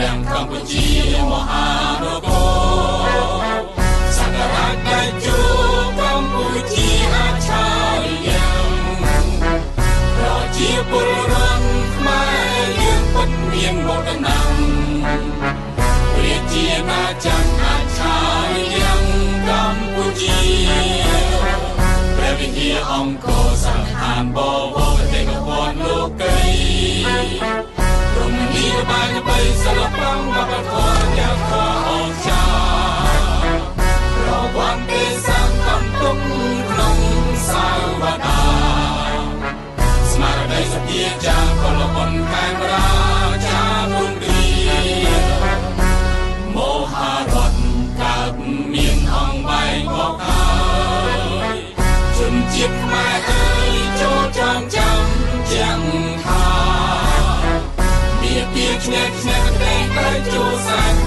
រាំងកម្ពុជាមហានគរសង្ឃរាជតេជោកម្ពុជាអច្ឆរិយប្រជាពលរដ្ឋខ្មែរយើងពិតមានមោទនៈរាជាណាចក្រអច្ឆរិយកម្ពុជាព្រះវិហារអង្គរសង្ឃានបវរបេតិកភណ្ឌលោកីរមណីយបាយល្បីសិល្បៈវប្បធម៌យ៉ាងធម៌អស្ចារ្យរវ័នទេសង្កំទុកក្នុងសាវតាស្មារតីសភាចាកលបុនខេមរាចារុងរីមហារដ្ឋកើតមានអង្គបែងបកហើយជនជាតិខ្មែរអើយចូលចងចាំជាងថាមាពីឈ្នះឈ្នះកតេទៅចូលសែន